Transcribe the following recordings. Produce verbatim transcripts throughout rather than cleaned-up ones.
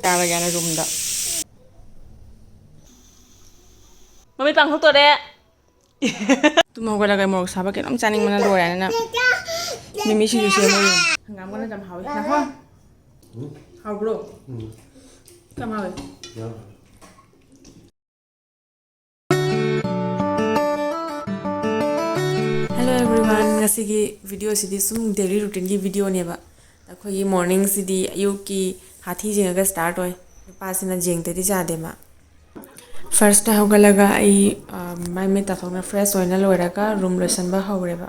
ꯆꯥꯔꯒꯦꯅ ꯔꯨꯝꯗ꯫ ꯃꯃꯤꯠ ꯄꯥꯡꯊꯣꯛꯇꯣꯔꯦ꯫ ꯇꯨꯝ ꯍꯧꯒꯠꯂꯒ ꯃꯣꯔꯣꯛ ꯁꯥꯕ ꯀꯩꯅꯣꯝ ꯆꯥꯅꯤꯡꯕꯅ ꯂꯣꯏꯔꯦꯅ ꯃꯤꯃꯤ ꯁꯤꯡꯖꯨ ꯁꯦꯝꯃꯤ꯫ ꯍꯪꯒꯥꯝꯒꯅ ꯌꯥꯝ ꯍꯥꯎꯋꯤ꯫ ꯉꯥꯏꯈꯣ꯫ ꯍꯥꯎꯕ꯭ꯔꯣ? ꯎꯝ꯫ ꯌꯥꯝ ꯍꯥꯎꯋꯤ꯫ ꯌꯥꯝ ꯍꯥꯎꯋꯤ꯫ Hello everyone, ꯉꯁꯤꯒꯤ ꯚꯤꯗꯤꯑꯣꯁꯤꯗꯤ ꯁꯨꯝ daily routineꯒꯤ ꯚꯤꯗꯤꯑꯣꯅꯦꯕ꯫ ꯑꯩꯈꯣꯏꯒꯤ morningꯁꯤꯗꯤ ꯑꯌꯨꯛꯀꯤ ꯍꯥꯊꯤ ꯌꯦꯡꯉꯒ start ꯑꯣꯏ꯫ ꯅꯨꯄꯥꯁꯤꯅ ꯌꯦꯡꯗꯗꯤ ꯌꯥꯗꯦ ꯃꯥ꯫ Firstꯇ ꯍꯧꯒꯠꯂꯒ ꯑꯩ, ꯑ, ꯃꯥꯏ ꯃꯤꯠ ꯇꯥꯊꯣꯛꯅ fresh ꯑꯣꯏꯅ ꯂꯣꯏꯔꯒ ꯔꯨꯝ ꯂꯣꯏꯁꯟꯕ ꯍꯧꯔꯦꯕ꯫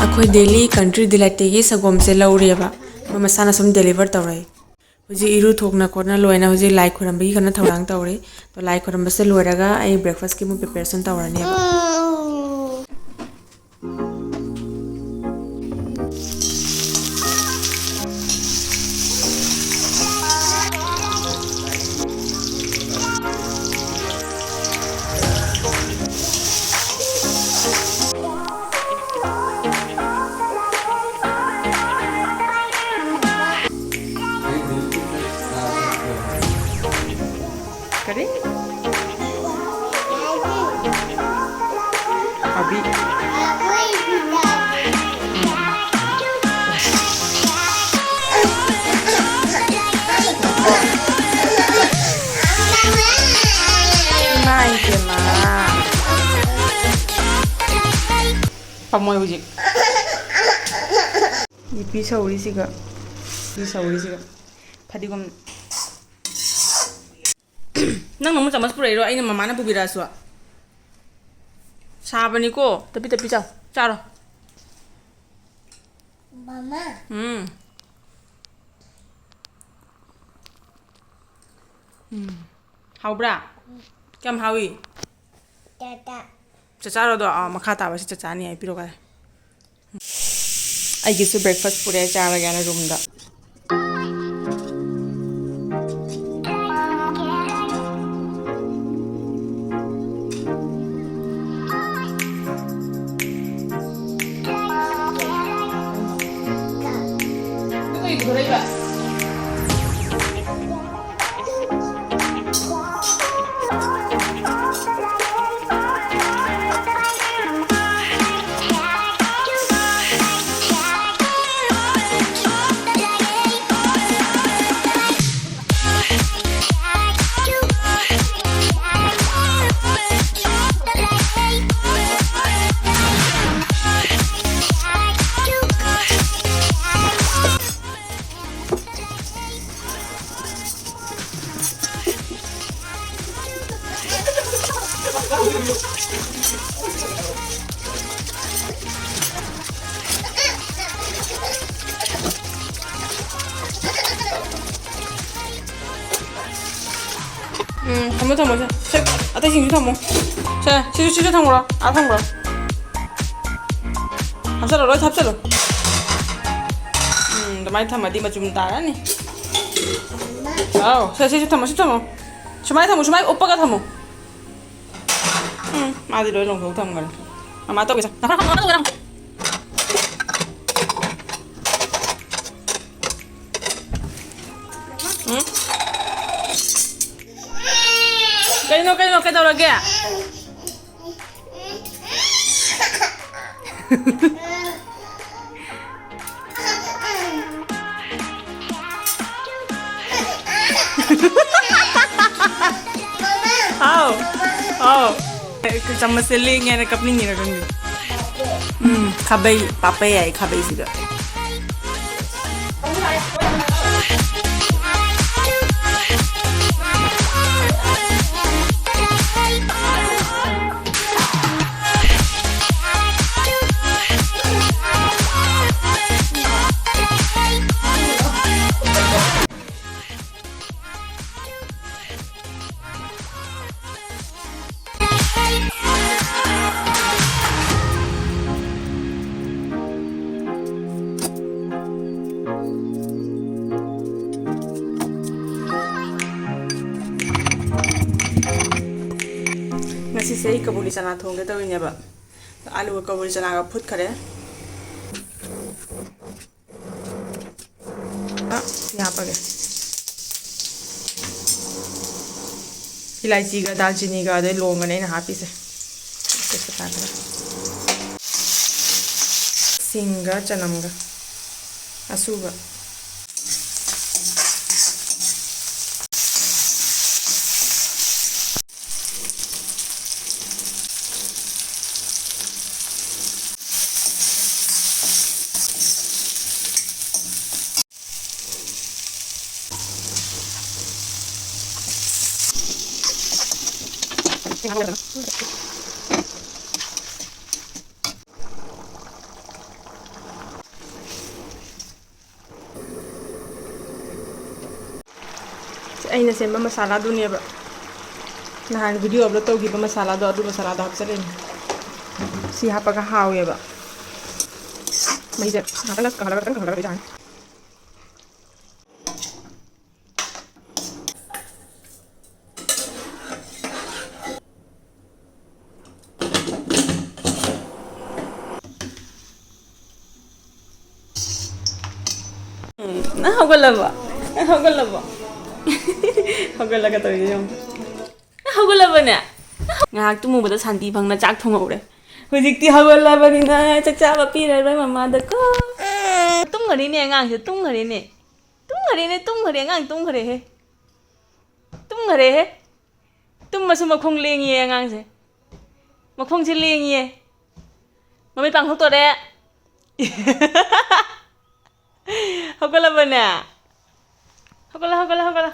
ꯑꯩꯈꯣꯏ daily Country Delightꯇꯒꯤ ꯁꯪꯒꯣꯝꯁꯦ ꯂꯧꯔꯦꯕ, ꯃꯣꯏ ꯃꯁꯥꯅ ꯁꯨꯝ deliver ꯇꯧꯔꯛꯏ꯫ ꯍꯧꯖꯤꯛ ꯏꯔꯨ ꯊꯣꯛꯅ ꯈꯣꯠꯅ ꯂꯣꯏꯅ ꯍꯧꯖꯤꯛ ꯂꯥꯏ ꯈꯣꯏꯔꯝꯕꯒꯤ ꯀꯟꯅ ꯊꯧꯔꯥꯡ ꯇꯧꯔꯤ꯫ ꯑꯗꯣ ꯂꯥꯏ ꯈꯣꯏꯔꯝꯕꯁꯦ ꯂꯣꯏꯔꯒ ꯑꯩ breakfastꯀꯤ ꯑꯃꯨꯛ preparation ꯇꯧꯔꯅꯦꯕ꯫ ꯀꯔꯤ? ꯑꯕꯤ꯫ ꯏꯃꯥ ꯏꯕꯦꯝꯃ꯫ ꯄꯝꯃꯣꯏ ꯍꯧꯖꯤꯛ꯫ ꯌꯦꯄꯤ ꯁꯧꯔꯤꯁꯤꯒ, ꯌꯦꯄꯤ ꯁꯧꯔꯤꯁꯤꯒ꯫ ꯐꯗꯤꯒꯣꯝ꯫ ꯅꯪꯅ ꯑꯃꯨꯛ ꯆꯥꯃꯁ ꯄꯨꯔꯛꯏꯔꯣ? ꯑꯩꯅ ꯃꯃꯥꯅ ꯄꯨꯕꯤꯔꯛꯑꯁꯨ? ꯁꯥꯕꯅꯤꯀꯣ꯫ ꯇꯞꯄꯤ ꯇꯞꯄꯤ ꯆꯥꯎ꯫ ꯆꯥꯔꯣ꯫ ꯃꯃꯥ꯫ ꯎꯝ꯫ ꯎꯝ꯫ ꯍꯥꯎꯕ꯭ꯔꯥ? ꯀꯌꯥꯝ ꯍꯥꯎꯏ? ꯇꯥꯇꯥ꯫ ꯆꯥꯛ ꯆꯥꯔꯣꯗꯣ꯫ ꯑꯥ, ꯃꯈꯥ ꯇꯥꯕꯁꯤ ꯆꯥꯛ ꯆꯥꯅꯤ ꯍꯥꯏ꯫ ꯄꯤꯔꯛꯑꯣ ꯀꯥꯏ꯫ ꯑꯩꯒꯤꯁꯨ breakfast ꯄꯨꯔꯛꯑꯦ, ꯆꯥꯔꯒꯦꯅ ꯔꯨꯝꯗ꯫ ꯎꯝ, ꯊꯝꯃꯣ, ꯊꯝꯃꯣ, ꯁꯦ꯫ ꯁꯦ, ꯑꯇꯩꯁꯤꯡꯁꯨ ꯊꯝꯃꯣ꯫ ꯁꯦ, ꯁꯤꯁꯨ, ꯁꯤꯁꯨ ꯊꯝꯈ꯭ꯔꯣ꯫ ꯑꯥ ꯊꯝꯈ꯭ꯔꯣ꯫ ꯍꯥꯞꯆꯜꯂꯣ, ꯂꯣꯏ ꯍꯥꯞꯆꯜꯂꯣ꯫ ꯎꯝ, ꯑꯗꯨꯃꯥꯏꯅ ꯊꯝꯃꯗꯤ ꯃꯆꯨꯝ ꯇꯥꯔꯅꯤ꯫ ꯑꯥꯎ, ꯁꯦ, ꯁꯤꯁꯨ ꯊꯝꯃꯣ, ꯁꯤ ꯊꯝꯃꯣ꯫ ꯁꯨꯃꯥꯏꯅ ꯊꯝꯃꯣ, ꯁꯨꯃꯥꯏꯅ ꯎꯞꯄꯒ ꯊꯝꯃꯣ꯫ ꯎꯝ, ꯃꯥꯗꯤ ꯂꯣꯏ ꯂꯣꯡꯊꯣꯛ ꯊꯝꯈ꯭ꯔꯦ꯫ ꯃꯃꯥ ꯇꯧꯒꯦꯁꯦ꯫ ꯅꯈꯥ ꯈꯪꯉꯣ, ꯅꯈꯥ ꯈꯪꯉꯣ꯫ ꯎꯝ? ꯀꯩꯅꯣ, ꯀꯩꯅꯣ, ꯀꯩꯗꯧꯔꯒꯦ? ꯍꯥꯎ, ꯍꯥꯎ꯫ ꯆꯥꯃꯁꯁꯦ ꯂꯦꯡꯉꯦꯅ ꯀꯞꯅꯤꯡꯉꯤꯔ ꯈꯪꯗꯦ꯫ ꯎꯝ, ꯈꯥꯕꯩ, ꯄꯥꯄꯩ ꯍꯥꯏ ꯈꯥꯕꯩꯁꯤꯗ꯫ ꯑꯩ ꯀꯕꯨꯂꯤ ꯆꯅꯥ ꯊꯣꯡꯒꯦ ꯇꯧꯔꯤꯅꯦꯕ꯫ ꯑꯥꯂꯨꯒ ꯀꯕꯨꯂꯤ ꯆꯅꯥꯒ ꯐꯨꯠꯈꯔꯦ꯫ ꯑ, ꯁꯤ ꯍꯥꯞꯄꯒꯦ꯫ ꯏꯂꯥꯏꯆꯤꯒ ꯗꯥꯜꯆꯤꯅꯤꯒ ꯑꯗꯩ ꯂꯣꯡꯒꯅꯦ ꯑꯩꯅ ꯍꯥꯞꯄꯤꯁꯦ꯫ ꯇꯦꯖꯄꯇꯥꯒ꯫ ꯁꯤꯡꯒ ꯆꯅꯝꯒ꯫ ꯑꯁꯨꯕ꯫ ꯑꯩꯅ ꯁꯦꯝꯕ ꯃꯁꯥꯂꯥꯗꯨꯅꯦꯕ꯫ ꯅꯍꯥꯟ video upload ꯇꯧꯈꯤꯕ ꯃꯁꯥꯂꯥꯗꯣ, ꯑꯗꯨ ꯃꯁꯥꯂꯥꯗꯣ ꯍꯥꯞꯆꯜꯂꯤꯅꯦ꯫ ꯁꯤ ꯍꯥꯞꯄꯒ ꯍꯥꯎꯋꯦꯕ꯫ ꯃꯩꯁꯦ ꯉꯥꯛꯇꯪ ꯀꯪꯍꯜꯂꯒ, ꯈꯤꯇꯪ ꯀꯪꯍꯜꯂꯒ ꯌꯥꯅꯤ꯫ ꯎꯝ, ꯅꯪ ꯍꯧꯒꯠꯂꯕꯣ? ꯅꯪ ꯍꯧꯒꯠꯂꯕꯣ? ꯍꯧꯒꯠꯂꯒ ꯇꯧꯔꯤꯁꯦ ꯌꯦꯡꯉꯣ꯫ ꯅꯪ ꯍꯧꯒꯠꯂꯕꯅꯦ? ꯉꯥꯏꯍꯥꯛ ꯇꯨꯝꯃꯨꯕꯗ ꯁꯥꯟꯇꯤ ꯐꯪꯅ ꯆꯥꯛ ꯊꯣꯡꯍꯧꯔꯦ꯫ ꯍꯧꯖꯤꯛꯇꯤ ꯍꯧꯒꯠꯂꯕꯅꯤꯅ ꯆꯥꯛ ꯆꯥꯕ ꯄꯤꯔꯔꯣꯏ ꯃꯃꯥꯗꯀꯣ꯫ ꯇꯨꯝꯈꯔꯦꯅꯦ ꯑꯉꯥꯡꯁꯦ, ꯇꯨꯝꯈꯔꯦꯅꯦ꯫ ꯇꯨꯝꯈꯔꯦꯅꯦ, ꯇꯨꯝꯈꯔꯦ, ꯑꯉꯥꯡ ꯇꯨꯝꯈꯔꯦꯍꯦ꯫ ꯇꯨꯝꯈꯔꯦꯍꯦ꯫ ꯇꯨꯝꯃꯁꯨ ꯃꯈꯣꯡ ꯂꯦꯡꯉꯤꯌꯦ ꯑꯉꯥꯡꯁꯦ꯫ ꯃꯈꯣꯡꯁꯦ ꯂꯦꯡꯉꯤꯌꯦ꯫ ꯃꯃꯤꯠ ꯄꯥꯡꯊꯣꯛꯇꯣꯔꯦ꯫ ꯍꯧꯒꯠꯂꯕꯅꯦ? ꯍꯧꯒꯠꯂꯣ, ꯍꯧꯒꯠꯂꯣ, ꯍꯧꯒꯠꯂꯣ꯫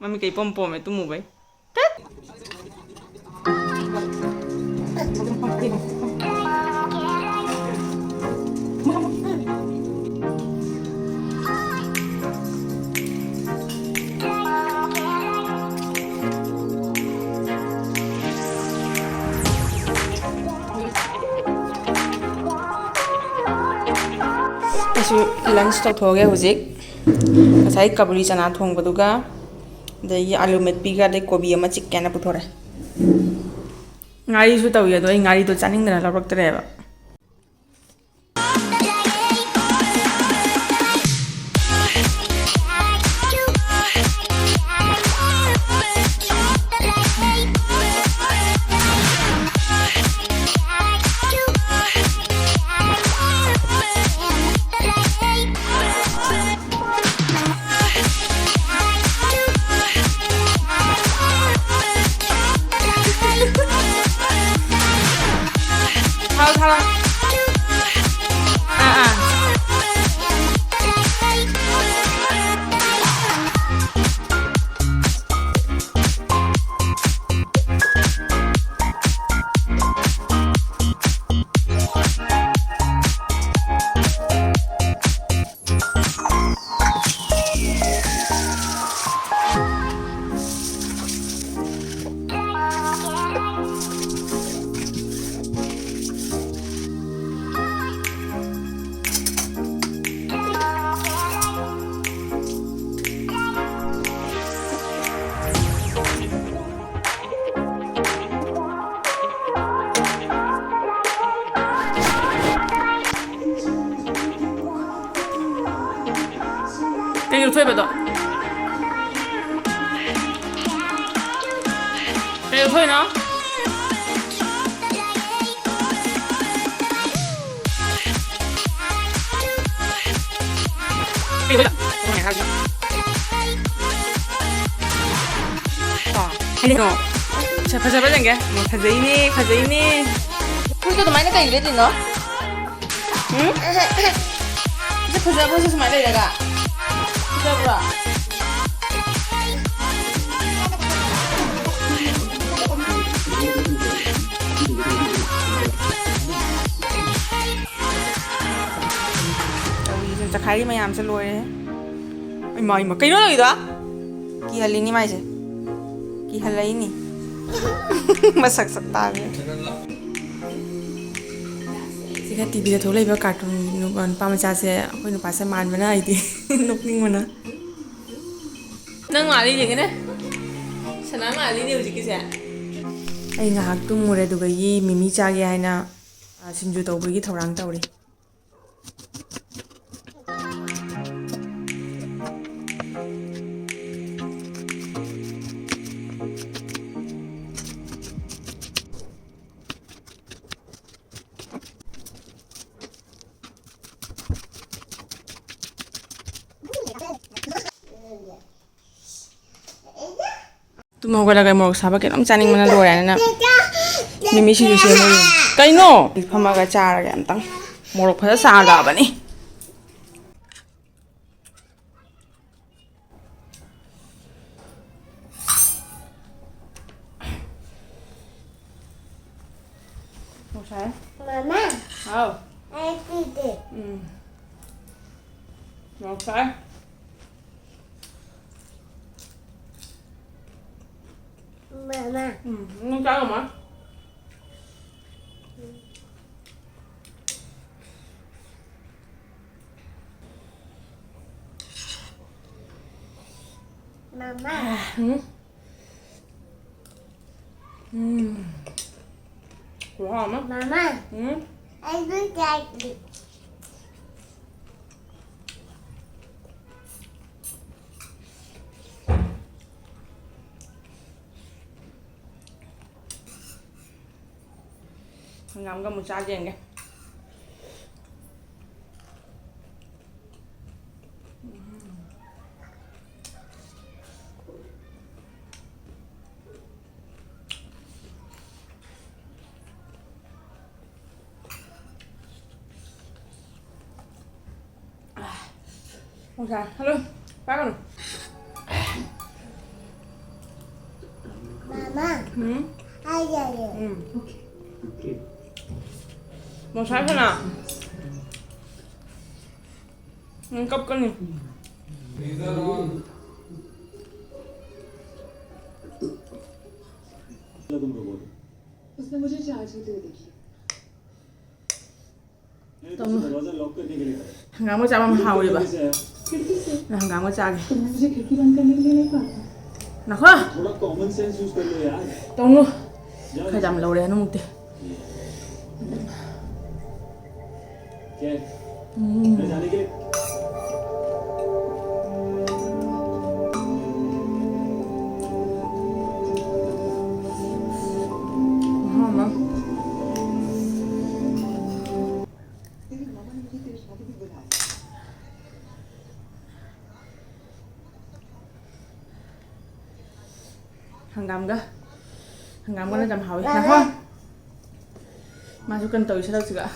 ꯃꯃꯤꯠ ꯀ ꯏꯄꯣꯝ ꯄꯣꯝꯃꯦ ꯇꯨꯝꯃꯨꯕꯩ꯫ ꯇꯠ! ꯑꯩꯁꯨ lunch ꯇꯧꯊꯣꯛꯑꯒꯦ ꯍꯧꯖꯤꯛ꯫ ꯉꯁꯥꯏ ꯀꯕꯨꯂꯤ ꯆꯅꯥ ꯊꯣꯡꯕꯗꯨꯒ ꯑꯗꯒꯤ ꯑꯥꯂꯨ ꯃꯦꯠꯄꯤꯒ, ꯑꯗꯩ ꯀꯣꯕꯤ ꯑꯃ ꯆꯤꯛꯀꯦꯅ ꯄꯨꯊꯣꯔꯛꯑꯦ꯫ ꯉꯥꯔꯤꯁꯨ ꯇꯧꯏ, ꯑꯗꯣ ꯑꯩ ꯉꯥꯔꯤꯗꯣ ꯆꯥꯅꯤꯡꯗꯅ ꯂꯧꯔꯛꯇ꯭ꯔꯦꯕ꯫ ꯊꯥꯎ ꯊꯥꯎ꯫ ꯑꯥ, ꯑꯥ꯫ ꯀꯩ ꯂꯧꯊꯣꯛꯏꯕꯗꯣ? ꯀꯩ ꯂꯧꯊꯣꯛꯏꯅꯣ? ꯀꯩꯅꯣ? ꯁꯦ, ꯐꯖꯕ ꯌꯦꯡꯒꯦ꯫ ꯐꯖꯩꯅꯦ, ꯐꯖꯩꯅꯦ꯫ ꯐꯨꯔꯤꯠꯇꯣ ꯑꯗꯨꯃꯥꯏꯅ ꯀꯩ ꯂꯤꯠꯂꯤꯅꯣ? ꯎꯝ? ꯁꯤ ꯐꯖꯕ꯭ꯔꯣ, ꯁꯤ ꯁꯨꯃꯥꯏꯅ ꯂꯩꯔꯒ? ꯐꯖꯕ꯭ꯔꯣ? ꯇꯧꯔꯤꯁꯦ, ꯆꯈꯥꯏꯔꯤ ꯃꯌꯥꯝꯁꯦ ꯂꯣꯏꯔꯦ꯫ ꯏꯃꯥ, ꯏꯃꯥ, ꯀꯩꯅꯣ ꯇꯧꯔꯤꯗꯣ? ꯀꯤꯍꯜꯂꯤꯅꯤ ꯃꯥꯏꯁꯦ꯫ ꯀꯤꯍꯜꯂꯛꯏꯅꯤ꯫ ꯃꯁꯛ ꯁꯛ ꯇꯥꯕꯅꯤ꯫ ꯁꯤꯒ ꯇꯤꯚꯤꯗ ꯊꯣꯛꯂꯛꯏꯕ ꯀꯥꯔꯇꯨꯟ ꯅꯨꯄꯥ ꯃꯆꯥꯁꯦ ꯑꯩꯈꯣꯏ ꯅꯨꯄꯥꯁꯦ ꯃꯥꯟꯕꯅ ꯑꯩꯗꯤ ꯅꯣꯛꯅꯤꯡꯕꯅ꯫ ꯅꯪ ꯃꯥꯜꯂꯤꯅꯦ ꯀꯩꯅꯣ? ꯁꯅꯥ ꯃꯥꯜꯂꯤꯅꯦ ꯍꯧꯖꯤꯛꯀꯤꯁꯦ꯫ ꯑꯩ ꯉꯥꯏꯍꯥꯛ ꯇꯨꯝꯃꯨꯔꯦ, ꯑꯗꯨꯒ ꯌꯤ ꯃꯤꯃꯤ ꯆꯥꯒꯦ ꯍꯥꯏꯅ, ꯑ, ꯁꯤꯡꯖꯨ ꯇꯧꯕꯒꯤ ꯊꯧꯔꯥꯡ ꯇꯧꯔꯤ꯫ ꯇꯨꯝ ꯍꯧꯒꯠꯂꯒ ꯃꯣꯔꯣꯛ ꯁꯥꯕ ꯀꯩꯅꯣꯝ ꯆꯥꯅꯤꯡꯕꯅ ꯂꯣꯏꯔꯦ ꯍꯥꯏꯅ ꯃꯤꯃꯤ ꯁꯤꯡꯖꯨ ꯁꯦꯝꯃꯤ꯫ ꯀꯩꯅꯣ? ꯐꯝꯃꯒ ꯆꯥꯔꯒꯦ ꯑꯝꯇꯪ꯫ ꯃꯣꯔꯣꯛ ꯐꯖ ꯁꯥꯔꯛꯑꯕꯅꯤ꯫ ꯃꯣꯔꯣꯛ ꯁꯥꯏ꯫ ꯃꯃꯥ꯫ ꯍꯥꯎ꯫ ꯑꯩ ꯄꯤꯒꯦ꯫ ꯎꯝ꯫ ꯃꯣꯔꯣꯛ ꯁꯥꯏ꯫ ꯃꯃꯥ꯫ ꯎꯝ, ꯅꯪ ꯆꯥ ꯉꯝꯃꯣꯏ꯫ ꯃꯃꯥ꯫ ꯎꯝ꯫ ꯎꯝ꯫ ꯈꯨꯍꯥꯎ ꯑꯃ꯫ ꯃꯃꯥ꯫ ꯎꯝ꯫ ꯑꯩꯁꯨ ꯆꯥꯒꯦ꯫ ꯍꯪꯒꯥꯝꯒ ꯑꯃꯨꯛ ꯆꯥꯒꯦ ꯌꯦꯡꯒꯦ꯫ ꯃꯣꯔꯣꯛ ꯁꯥꯏ꯫ ꯍꯜꯂꯣ꯫ ꯄꯥꯏꯒꯅꯨ꯫ ꯃꯃꯥ꯫ ꯎꯝ꯫ ꯍꯥꯏꯖꯒꯦ꯫ ꯎꯝ꯫ ꯃꯣꯔꯣꯛ ꯁꯥꯏ ꯁꯅꯥ꯫ ꯅꯪ ꯀꯞꯀꯅꯤ꯫ उसने मुझे चार्ज ही दे दी। ꯍꯪꯒꯥꯝꯒ ꯆꯥꯕ ꯑꯃ ꯍꯥꯎꯔꯤꯕ꯫ ꯅꯪ ꯍꯪꯒꯥꯝꯒ ꯆꯥꯒꯦ꯫ ꯅꯈꯣ꯫ ꯇꯧꯅꯨ꯫ ꯈꯔ ꯌꯥꯝ ꯂꯧꯔꯦ ꯍꯅꯨꯃꯨꯛꯇꯤ꯫ ꯎꯝ꯫ ꯍꯪꯒꯥꯝꯒ, ꯍꯪꯒꯥꯝꯒꯅ ꯌꯥꯝ ꯍꯥꯎꯋꯤ꯫ ꯉꯥꯏꯈꯣ꯫ ꯃꯥꯁꯨ ꯀꯩꯅꯣ ꯇꯧꯔꯤ ꯁꯔꯛꯁꯤꯒ꯫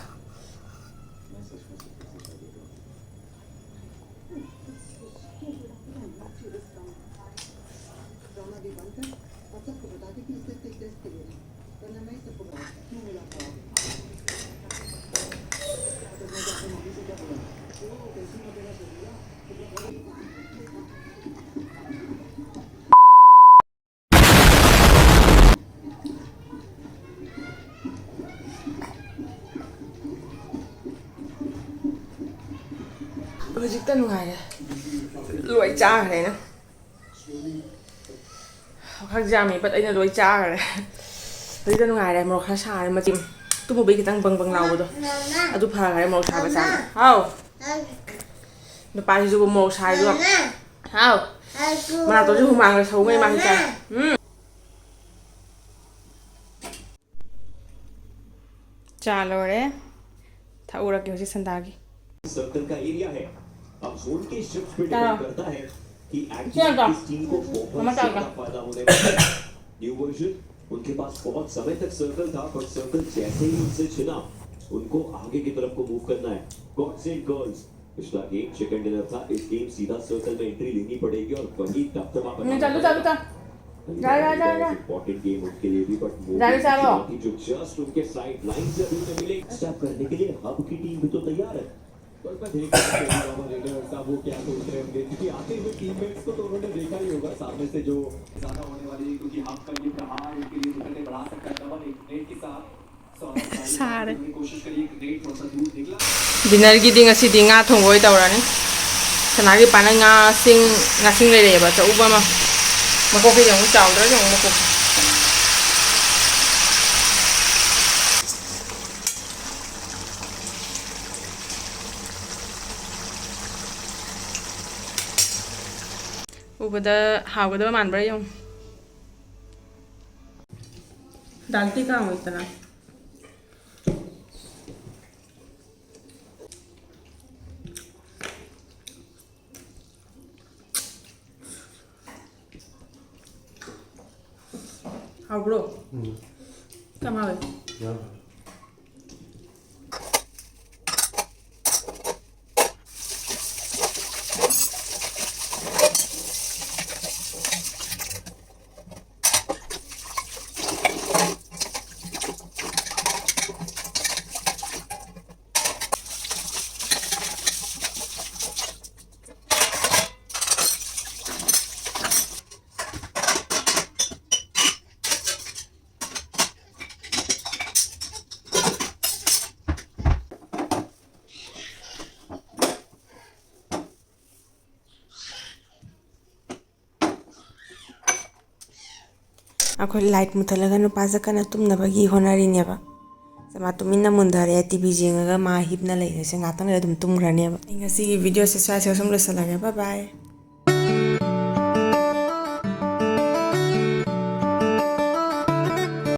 ꯍꯧꯖꯤꯛꯇ ꯅꯨꯡꯉꯥꯏꯔꯦ꯫ ꯂꯣꯏ ꯆꯥꯈ꯭ꯔꯦꯅ꯫ ꯈꯛ ꯌꯥꯝꯃꯤ, but ꯑꯩꯅ ꯂꯣꯏ ꯆꯥꯈ꯭ꯔꯦ꯫ ꯍꯧꯖꯤꯛꯇ ꯅꯨꯡꯉꯥꯏꯔꯦ, ꯃꯣꯔꯣꯛ ꯈꯔ ꯁꯥꯔꯦ ꯃꯆꯤꯟ꯫ ꯇꯨꯝꯃꯨꯕꯩ ꯈꯤꯇꯪ ꯕꯪ ꯕꯪ ꯂꯥꯎꯕꯗꯣ꯫ ꯑꯗꯨ ꯐꯈ꯭ꯔꯦ, ꯃꯣꯔꯣꯛ ꯁꯥꯕ ꯆꯥꯕ꯫ ꯍꯥꯎ꯫ ꯅꯨꯄꯥꯁꯤꯁꯨ ꯃꯣꯔꯣꯛ ꯁꯥꯏꯗꯣ꯫ ꯍꯥꯎ꯫ ꯃꯅꯥꯇꯣꯟꯁꯨ ꯍꯨꯃꯥꯡꯒ ꯁꯧꯉꯩ ꯃꯥꯁꯨ ꯆꯥꯏ꯫ ꯎꯝ꯫ ꯆꯥ ꯂꯣꯏꯔꯦ꯫ ꯊꯛꯎꯔꯒꯦ ꯍꯧꯖꯤꯛ ꯁꯟꯗꯥꯒꯤ꯫ सर्कल का एरिया है। अब जोन के शिफ्ट पे डिपेंड करता है कि एक्चुअली किस टीम को बहुत ज्यादा फायदा होने वाला है। न्यू वर्जन, उनके पास बहुत समय तक सर्कल था, पर सर्कल जैसे ही उनसे छिना, उनको आगे की तरफ को मूव करना है। गॉड्स एंड गर्ल्स, पिछला गेम चिकन डिनर था, इस गेम सीधा सर्कल में एंट्री लेनी पड़ेगी और वही दबदबा बनाना पड़ेगा। जा, जा, जा। इंपॉर्टेंट गेम उनके लिए भी, but वो भी चुनौती जो जस्ट उनके साइड लाइन से अभी उन्हें मिले। स्टेप करने के लिए हब की टीम भी तो तैयार है। पर मैं देख रहा हूँ कि हमारे रेडर्स अब वो क्या सोच रहे होंगे, क्योंकि आते हुए टीममेट्स को तो उन्होंने देखा ही होगा सामने से, जो ज्यादा होने वाली है, क्योंकि हब का ये प्रहार उनके लिए मुकाबले बढ़ा सकता है। डबल एक नेट के साथ ꯁꯥꯔꯦ꯫ ꯗꯤꯅꯔꯒꯤꯗꯤ ꯉꯁꯤꯗꯤ ꯉꯥ ꯊꯣꯡꯕ ꯑꯣꯏ ꯇꯧꯔꯅꯤ꯫ ꯁꯅꯥꯒꯤ ꯄꯥꯅ ꯉꯥꯁꯤꯡ, ꯉꯥꯁꯤꯡ ꯂꯩꯔꯛꯑꯦꯕ, ꯑꯆꯧꯕ ꯑꯃ꯫ ꯃꯀꯣꯛꯁꯤꯗꯤ ꯑꯃꯨꯛ ꯆꯥꯎꯗ꯭ꯔꯥ ꯌꯦꯡꯉꯨ, ꯃꯀꯣꯛꯁꯦ꯫ ꯎꯕꯗ ꯍꯥꯎꯒꯗꯕ ꯃꯥꯟꯕ꯭ꯔꯥ ꯌꯦꯡꯉꯨ꯫ दाल ती कहाँ हुई इतना? ꯍꯥꯎꯕ꯭ꯔꯣ? ꯎꯝ꯫ ꯀꯌꯥꯝ ꯍꯥꯎꯋꯦ? ꯌꯥꯝ ꯍꯥꯎꯋꯦ꯫ ꯑꯩꯈꯣꯏ light ꯃꯨꯠꯊꯠꯂꯒ ꯅꯨꯄꯥꯁꯦ ꯀꯟꯅ ꯇꯨꯝꯅꯕꯒꯤ ꯍꯣꯠꯅꯔꯤꯅꯦꯕ꯫ ꯁꯦ ꯃꯥ ꯇꯨꯃꯤꯟꯅ ꯃꯨꯟꯊꯔꯦ, T V ꯌꯦꯡꯉꯒ ꯃꯥ ꯍꯤꯞꯅ ꯂꯩꯔꯦ꯫ ꯁꯦ ꯉꯥꯛꯇꯪ ꯂꯩꯔ ꯑꯗꯨꯝ ꯇꯨꯝꯈ꯭ꯔꯅꯦꯕ꯫ ꯑꯩ ꯉꯁꯤꯒꯤ video ꯁꯦ ꯁ꯭ꯋꯥꯏꯁꯤꯒ ꯁꯨꯝ ꯂꯣꯏꯁꯤꯜꯂꯒꯦ꯫ Bye bye꯫